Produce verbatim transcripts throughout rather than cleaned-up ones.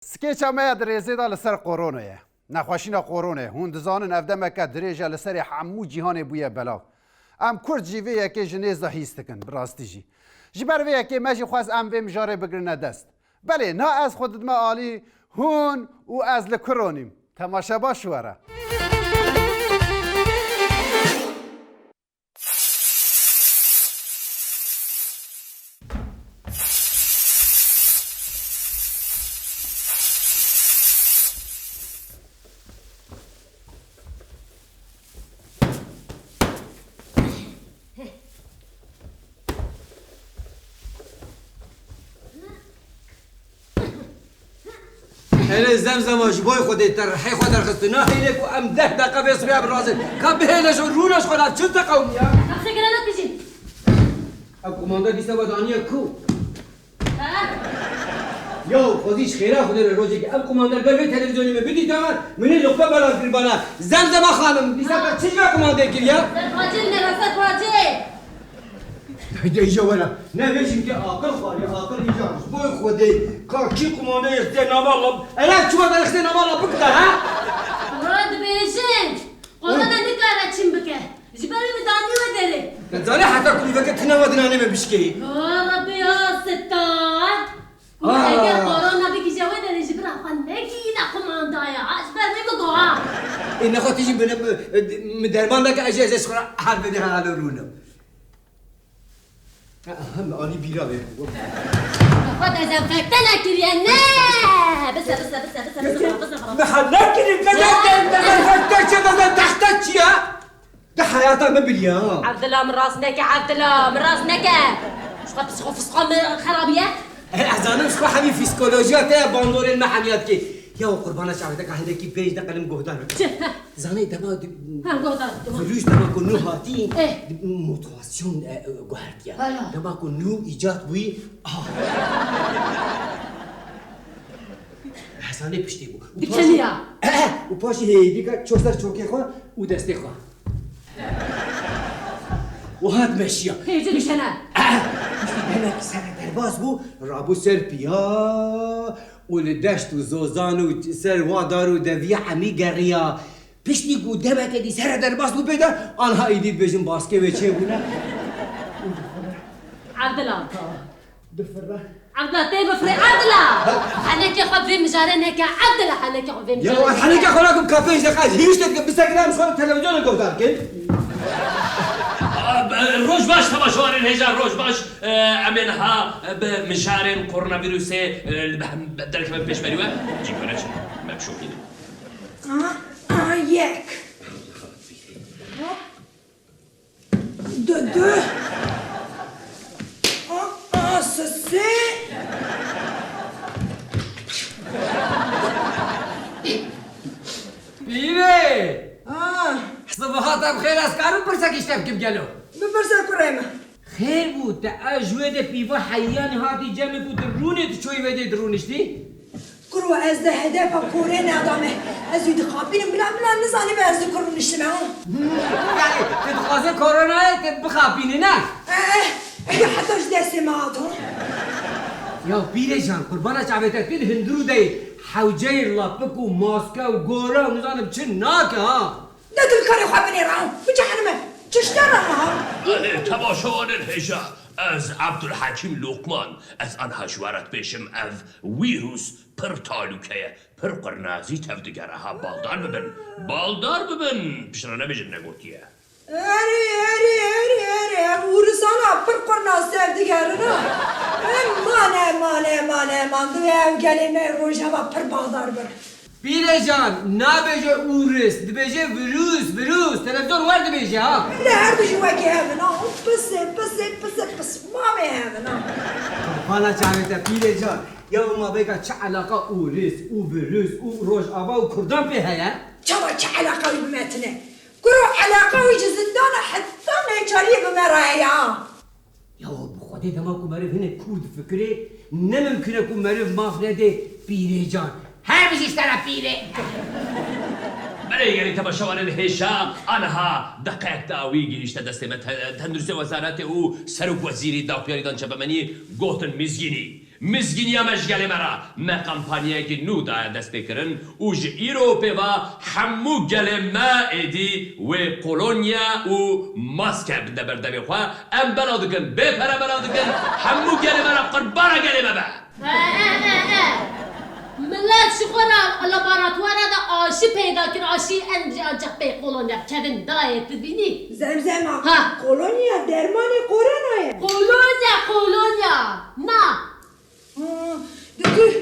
Skêça me ya di rêzê de li ser koronê ye. Nexweşîna koronê, hûn dizanin ev demeke dirêj e li serê hemû cîhanê bûye belav. Em Kurd jî vê yekê ji nêz de hîs dikin, bi rastî jî. Ji ber vê yekê me jî xwest em vê mijarê bigirine dest. Belê, niha ez xwe didime alî hûn û ez li ku ronîm. Temaşe baş were. Hele Zemzema, ji boy Xwedê te rihê xwe derxist. Nahêle ku em deh deqe vê sibê birazin. Ka bihêle ji rûna ji xwe re çi te qewimiya? Qasê gele ne dijî. Ev kumanda dîsa we daniye ku? Ha? Ya, xwezî ji xêra Xwedê re rojekê ev kumanda li ber vê televîzyonê min bidîta me, min ê luqbe belav kiribana. Zemzema xanim, dîsa te çi ji vê kumandê kiriye? Serxwecê, nêve serxwecê. Deyde îja were. Ne vê jinkê aqil xwariye, aqil îja. Ji bo Xwedê, ka kî qumandeyê xistê nava lap. Ere çima derê xistê nava lap bikita, ha? Were dibêjin. Korona nikare çin bike. Ji ber wê min danî wê derê. Te zanî heta ku nîveke tune ve dinanê me bişkeyî. Ya Rebbi ya Sittar. Aa. Eger korona bigihîje wê derê ji bira xwe negihîne qumandaya. Ha, ji ber wê min got ha. Ê, nexwe tu jî min, min, min derman neke, ez jî, ez jî ji xwe re her bidê halo rûnim. Aha, me anî bîra wê. Xwe dezenfekte nekiriye, ne! Bise, bise, bise, bise, bise, bise, bise. Me hal nekiriye, dezenfekte, dezenfekte çi, dezenfekte çi ya? De heyata me biriya ha. Evdila, min rast neke, Evdila, min rast neke. Ji xwe psixo fisqa min xerabiye. E, ez zanim ji xwe hemî fîskolojiya te ya bandorên me hemiya dike. Ya qurbana çavê te ka hindekî pênc deqe li min guhdar bike. Çi? Heh. Zanê dema di-, Ha, guhdar, tamam. Virûs dema ku nû hatî, Eh. di-, mutasyon, e, e, guhertiye. Ha, ya. Dema ku nû îcat bûyî, ah. Hesane piştî bû. Û Dikeniya. paşî, û paşî hêdîka ço ser çokê xwe û destê xwe. Û hat meşiya. Hêcî dikene. Piştî demek sere derbas bû, rabû ser piya û li deşt û zozan û ser wa dar û deviya hemî geriya. Piştî ku demeke dî sere derbas bû pê de, anha êdî dibêjin baskê wê çêbûne. Evdila. Difire. Evdila, tê bifirê, Evdila! Henekê xwe vê mijarê neke, Evdila, henekê xwe vê Ya, mijarê neke. Henekê xwe nakim, ka pênc deqa, hîç tê dike, bisekine em ji xwe televizyonê guhdar kin. Roj baş, temaşevanên hêja, roj baş. E, em ê niha, e, bi mijarên koronavîrusê, e, li hem derkevin pêşberî we. Cî xwe neçin, me bişopînin. Aha, aha, yek. Hop. Du, du. Aa, aa, sisê. Pîrê! Ah. Sibaha te bi xêr, ez karim pirsekî ji te bikim gelo? Bipirse kurê min. Xêr bû, te ez ji wê de pîva heyanî hatî cem û tu rûnê tu çoyî wê dê dirûniştî? Kuro, ez di hedefa korê nedame. Ez wî dixapînim, bila, bila nizanîme ez di ku rûniştime, ha? Yani, tu dixwazî koronayê tu bixapînî, ne? Eh, eh, heta ji destê me hat, ha? Ya pîrê can, qurbana çavê te, tu di hundirû de yî. Hewceyê lapik û maske û gora û nizanim çi nake, ha? Ne tu li karê xwe binêre, ha? Bi cehenime. Çi ji te re, ha? Belê, temaşevanên hêja. Ez Abdulhekîm Lokman. Ez anha ji we re dibêjim, ev wîrus pir talûke ye. Pir qurnazî tev digere ha, baldar bibin. Baldar bibin. Piştre nebêjin negotiye. Erê, erê, erê, erê, ev wîrusana pir qurnas tev digerin ha. Eman, eman, eman, eman, divê ev gelê me rojeva pir baldar bin. Pîrê can, nabêje ûris, dibêje virûs, virûs. Televîzyon wer dibêje ha. Lê her du jî wekî hev in ha. Pisê, pisê, pisê, pis. Mamê hev in ha. Bala çavê te pîrê can. Ya ma bêka çi eleqa ûris û virûs û Rojava û Kurdan pê heye? Çawa çi eleqa wî bi me tine? Kuro, eleqa wî ji zindana heta neçariyê bi me re heye ha. Ya bi Xwedê dema ku meriv hinek kûr difikirê, ne mimkun e ku meriv maf nede pîrê can. Her bijî ji te re pîrê. Belê gelî temaşevanên hêja, aniha deqeyek dawî gihîşte destê me. Te-, Tenduristê Wezaretê û Serok Wezîrî Dawpiyarî dan Çepemenî gotin mizgînî. Mizgîniya me ji gelê me re. Me kampanyayekî nû daye destpêkirin û ji îro pê ve hemû gelê me êdî wê kolonya û maske bide berdemê xwe. Em belav dikin, bê pere belav dikin, hemû gelê me re qurbana gelê me be. E, e, e, e. Milet ji xwe re laboratwara de aşî peyda kir, aşî em jî ancaq pê kolonya kevin dayê tu bînî. Zemzema, Ha. kolonya dermanê korona ye. Kolonya, kolonya. Na. Ha, dikir,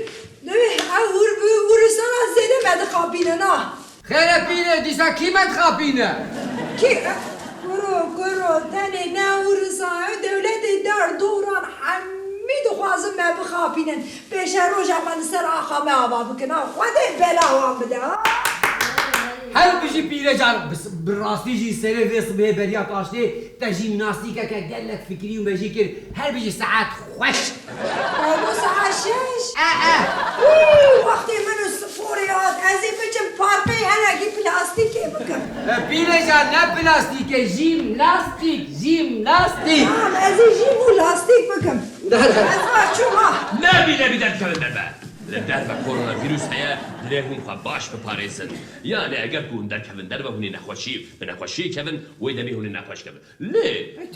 dewê ew wir-, wir-, virusan zêde me dixapîne, na. Xêre pîre, dîsa kî me dixapîne? Kî? Kuro, kuro, tenê ne wirisa, ew dewletê dar doran hemî dixwazin me bixapînin. Pêşe roja xwe li ser axa me ava bikin, ha, Xwedê bela wan bide, ha. Her bijî pîrecan, bi, bi rastî jî serê vê sibê beriya taştê te jîmnastîkeke gelek fikrî û mejî kir. Her bijî saet xweş. Babo, saet şeş. E, e. Wî, wextê min û sporê hat, ez ê biçim parkê hinekî plastîkê bikim. E, pîrecan, ne plastîkê, jîmnastîk, jîmnastîk. Tamam, ez ê jîm û lastîk bikim. Ez va çûma. Nebî, nebî, derdikevin derve. Li derve koronavîrus heye, divê hûn xwe baş biparêzin. Yanî eger ku hûn derkevin derve, hûn ê nexweşî, bi nexweşiyê kevin, wê demê hûn ê nexweş kevin. Lê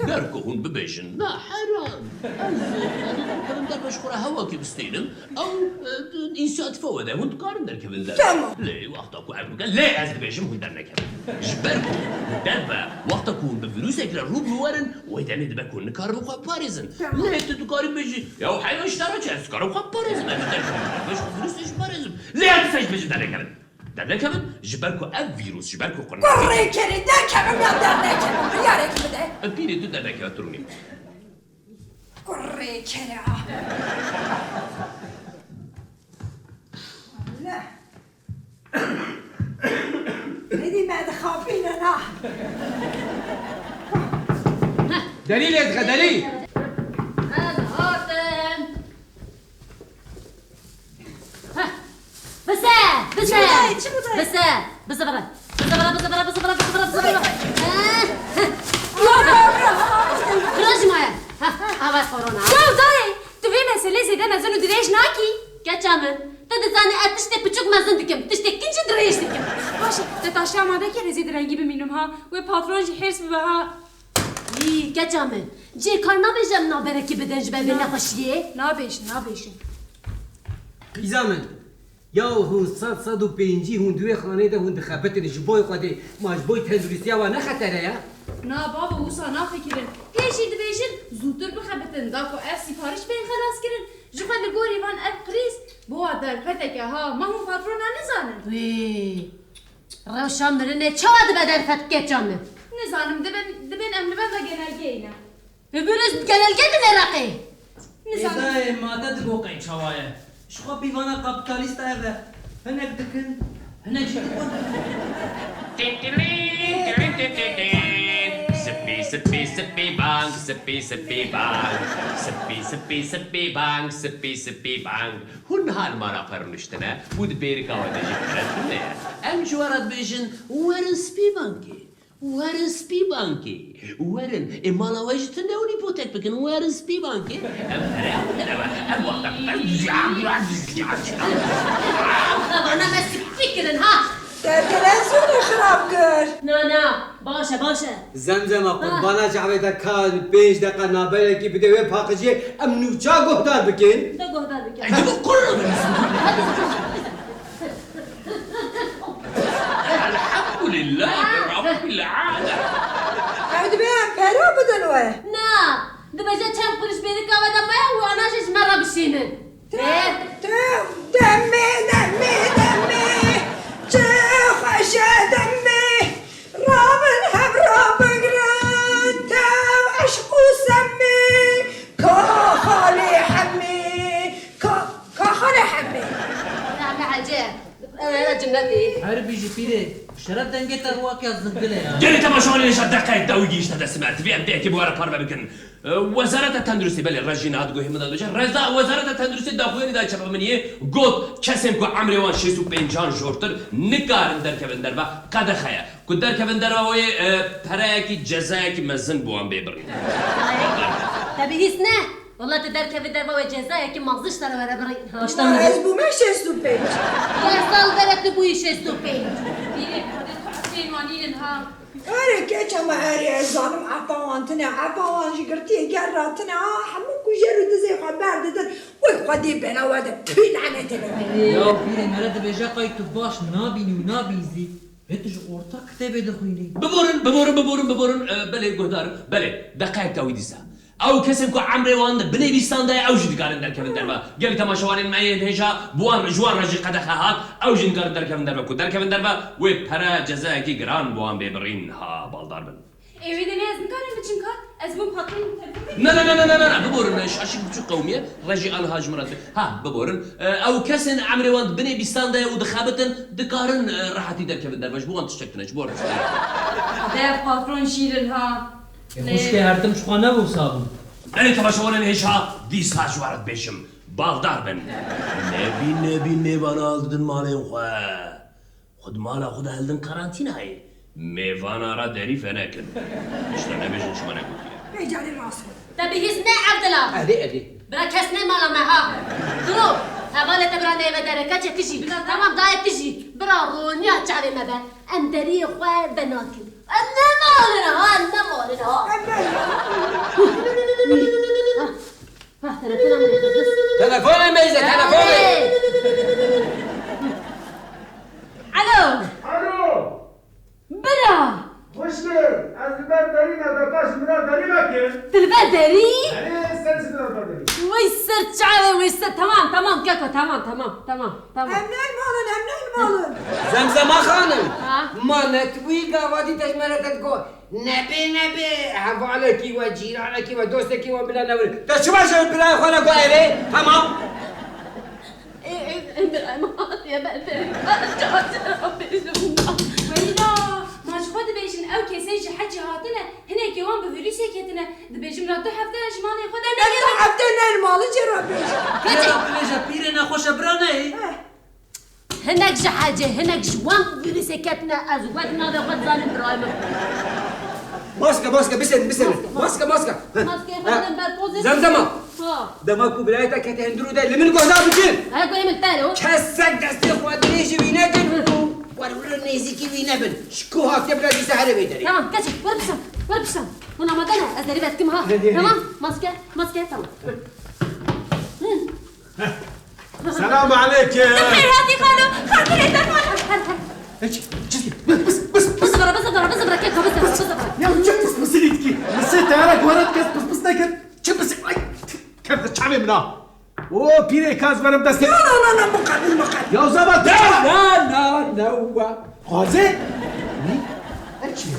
ger ku hûn bibêjin, na heram, ez, ez ê derkevim derve, ji xwe re hewakê bistînim, ew, e, însiyatîfa we de, hûn dikarin derkevin derve. Tamam. Lê wexta ku ev bikin, lê ez dibêjim hûn dernekevin. Ji ber ku li derve, wexta ku hûn bi vîrusek re rû bi rû werin, wê demê dibe ku hûn nikaribin xwe biparêzin. Tamam. Lê tu dikarî bêjî, ya heyran ji te re çi, ez dikarim xwe biparêzim, ez ji derkevim derve, ji vîrusê jî biparêzim. Lê ez dibêjim hûn dernekevin. Dernekevin, ji ber ku ev vîrus, ji ber ku qurna. Kurê kerê, derkevim ya dernekevim, biryarek bide. Em pîrê tu dernekeve, tu rûnî. Kurê kerê, a. Allah. Êdî me dixapînin, a. Derî lê dixe, derî. Ez hatim. Heh. Bise, bise. Çi bu dayê, çi bu dayê? Bise, bise bire. Bise bire, bise bire, bise bire, bise bire, bise bire. Heh, heh. Bira ji me ye. Heh, ava korona. Ya dayê, tu vê meselê zêde mezin û dirêj nakî? Keça min, tu dizanî ez tiştê piçûk mezin dikim, tiştê kin jî dirêj dikim. Baş e, te taşê amade kir, ez ê direngî bimînim ha. Wê patron jî hêrs bibe ha. Yî, keça min, cê kar nabêje em navberekî bidin ji ber vê Na. nexweşiyê? Nabêjin, nabêjin. Qîza min, ya hûn sed, sed û pêncî hûn di wê xaneyê de hûn dixebitin, ji boy Xwedê, ma ji boy tenduristiya wan ne xeter e ya? Na babo, wisa nafikirin. Hê jî dibêjin, zûtir bixebitin, da ku ev sîpariş bên xelaskirin. Ji xwe li gorî van ev krîz, bo wa derfeteke ha, ma hûn patrona nizanin? Wê. Rewşa mirinê çawa dibe derfet keça min? Nizanim, dibin, dibin em li benda genelgeyê ne. Li vir ez genelge dibe reqê. Nizanim. Êzayê mate digo qey çawa ye. Ji xwe pîvana kapîtalîst ev e. Hinek dikin, hinek jî dixwin. Sipî, sipî, sipî bang, sipî, sipî bang. Sipî, sipî, sipî bang, sipî, sipî bang. Hûn niha li mala xwe rûniştine û di bêrika we de jî pere tune ye. Em ji we re dibêjin, werin spî bankê, werin spî bankê, werin ê mala we jî tune hûn îpotek bikin, werin spî bankê. Em pereya bidin eve, em wexta ku em Evana me spî kirin ha! Te televizyonê xirab kir. Na, na, baş e, baş e. Zemzema, Ha. qurbana çavê te ka pênc deqa navberekî bide wê paqijiyê, em nûça guhdar bikin. De guhdar bikin. Ey, bu kurun. Elhamdülillah Rabbil alem. Ew dibe em pera bidin we. Na, dibêje çend qurûş bêrika we de maye û ana jî ji me re bişînin. Te, te, demê, demê, demê, çi xweş e demê. Rabin hev rabigrin, tev eşq û semê, ka xalê hemê, ka, ka xalê hemê. Name ecêb. Ew here cinnetê. Her bijî pîrê, şeref dengê te wak ya zingilê ya. Gelê temaşevanê nêşa deqeyek dawî gihîşte destê me. Divê em pêkê bi we re parve bikin. Wezareta Tenduristî, belê, Rejî niha di guhê min de dibêje. Reza-, Wezareta Tenduristî daxuyanî daye çapemeniyê, got, kesên ku emrê wan şêst û pêncan jortir nikarin derkevin derve, qedexe ye. Ku derkevin derve wê, e, pereyekî, cezayekî mezin bi wan bê birîn. Te bihîst ne? Wela tu derkevî derva wê cezayekî mezin ji te re were birîn. Baştan ez bûme şêst û pênc. Her sal bere tu bûyî şêst û pênc. Bîrê, hadi tu efên wan nînin ha. Erê keça me erê ez zanim epa wan tune, epa wan ji girtiyê ger re tune ha, hemû kujer û dizê xwe berdidin. Wê Xwedê bela we de pî lanetê be. Ya pîrê, mere dibêje qey tu baş nabînî û nabîzî. Vê tu ji orta kitêbê dixwînî. Biborin, biborin, biborin, biborin. E, belê guhdar im. Belê. Deqeyek te wî dîsa. Ew kesên ku emrê wan di binê bîstan de ye, ew jî dikarin derkevin derve. Gelî temaşevanên me yên hêja, bi wan, ji wan re jî qedexe hat, ew jî dikarin derkevin derve. Ku derkevin derve, wê pere cezayekî giran bi wan bê birîn ha baldar bin. Ê, wê demê ez nikarim biçim kar? Ez bûm patron min terefî. Ne, ne, ne, ne, ne, ne, ne, biborin, şaşî biçûk qewimiye, rejî anha ji min re dike. Ha, biborin. E, ew kesên emrê wan di binê bîstan de ye û dixebitin, dikarin, e, rehetî derkevin derve. Ji bo wan tiştek tune, ji bo wan tiştek. De patron şîrin ha. E, xwişkê her tim ji xwe ne wisa bû. Belê temaşevanên hêja, dîsa ji we re dibêjim. Baldar bin. Nebî, nebî mêvana hildidin malên xwe. Xwe di mala xwe de hildin karantînayê. Mêvana re derî venekin. Tişta nebêjin ji me negotiye. Vê carê rast e. Te bihîst ne Evdila? Erê, erê. Bira kes ne mala me ha. Duro. Hevalê te bira neyve dere. Keçê tu jî. Tamam dayê tu jî. Bira roniya çavê me be. Em deriyê xwe venakin. Em ne malin ha, em ne malin ha. Ha, telefona min dixist. Telefonê me îze, telefonê. Hey! Alo. Alo. Bira. Xwişkê, ez li ber derî me, de paş min re derî veke. Tu li ber derî? Erê, ser ji min re derî. Wey ser çavê, wey ser. Tamam, tamam, keko, tamam, tamam, tamam, tamam. Em ne malin, em ne malin. Zemzema xanim. Ha? Ma ne tu bûyî gava dî te ji me re te digot. Nebê, nebê, hevalekî we, cîranekî we, dostekî we bila newin. Te çima ji birayê xwe re got erê? Tamam. Ê, ê, ê, birayê min hatiye ber derê. Cara cara bêjim. Weyla, ma ji xwe dibêjin, ew kesên ji hecî hatine, hinekê wan bi vîrusê ketine. Dibêjim, la du hefte ji malê xwe dernekevin. Hefte ne li malê cê re bêjin. Cê re bibêje, pîrê nexweş e, bira neyê. Eh. Hinek ji hecê, hinek ji wan vîrusê ketine, ez wek navê xwe dizanim birayê min. Maske, maske, biserin, biserin. Maske, maske. Maske, maske. He. Maske, he. Xwe ber pozê. Zemzema. Ha. Dema ku birayê te kete hundirê de, li min guhdar bike. He, guhê min te yo. Kesek destê xwe dirêjî wî nekin û werwir nêzîkî wî nebin. Ji ku hatiye bila dîsa here vê derê. Tamam, keçik, wer bişan, wer bişan. Hûn amade ne? Ez derî vedikim ha. Ne, ne, ne. Tamam, maske, maske, tamam. Hı. Selam aleykum. Xêr hatî xalo. Xatirê te xalo. Her, her. Hiç, çizgi. Bıs, bıs, bıs, bıs. Bıs bıra, bıs bıra, bıs bıra, keko, bıs bıra, bıs bıra. Ya çi pis pisî dît ki? Misê te hele guhara kes pis pis nekir. Çi pisî? Ay, kevde çavê min ha. O pîrê kaz verim destê. Ya, na, na, na, muqebil, muqebil. Ya zaba. Na, na, na, na, wa. Xwazê? Nî? Ev çi ya?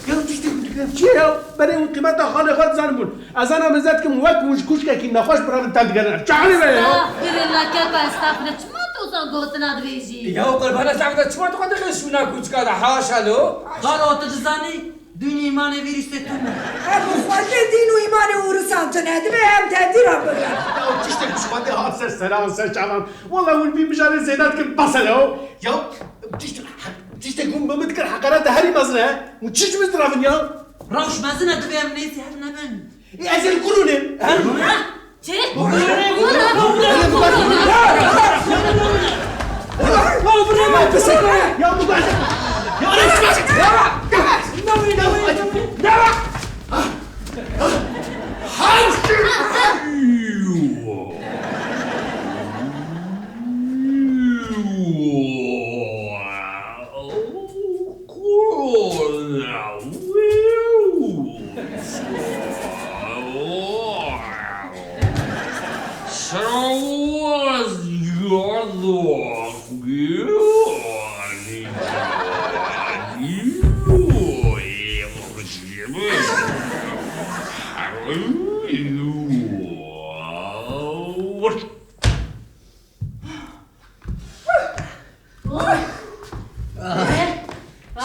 Ya tiştê ku dikir çi ya? Berê hûn qîmeta xalê xwe dizanin bûn. Ez ana mezet kim wek hûn ji kuşkekî nexweş biravin te digerin. Ev çi halê me ya? Estağfirullah, keko, estağfirullah. Çima tu wisa gotina dibêjî? Ya qurbana sahibda çima tu xwe dixin şûna kûçika de? Haşa lo. Xalo, tu dizanî dîn û îmanê vî rîstê tu ne. Ev xwedê dîn û îmanê ûrisan tune. Divê em tevdî re bibin. Ya tiştê ku ji xwedê hat ser seran, ser çavan. Wela hûn vî mijarê zêde dikin, bes e ya. Ya, tişt-, tiştê ku hûn bi min dikir heqarete herî mezin e. Hûn çi ji min diravin ya? Rewş mezin e, divê em nêzî hev nebin. Ê, ez ê li ku rûnêm? He? Çi? Ya, bu da-, ya,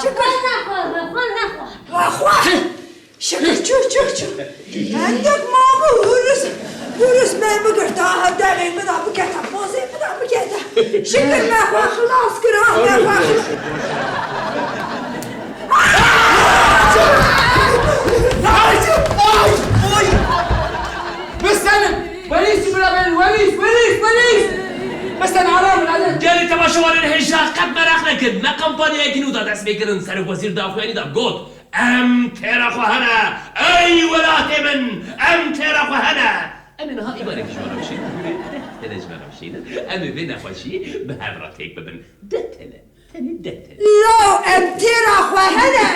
Şikir. Xwe nexwe, xwe nexwe. Xwe xwe. Şikir, çû, çû, çû. Hendek mabû hûris, hûris me bigirta, ha devê min de bikete, pozê min de bikete. Şikir me xwe xilas kir, ha me xwe xilas. Ay, ay, ay. Biserin, Welîs, welîs, welîs! Bes em aram bin, aram. Gelê temaşevanên hêja qet meraq nekin. Me kampanyayekî nû da dest pê kirin. Serokwezîr daxuyanî da got, "Em têra xwe hene, ey welatê min, em têra xwe hene." Em ê niha îbarek ji me re bişînin. Deh tele ji me re bişînin. Em ê vê nexweşiyê bi hev re têk bibin. Deh tele. Tenê deh tele. Law em têra xwe hene,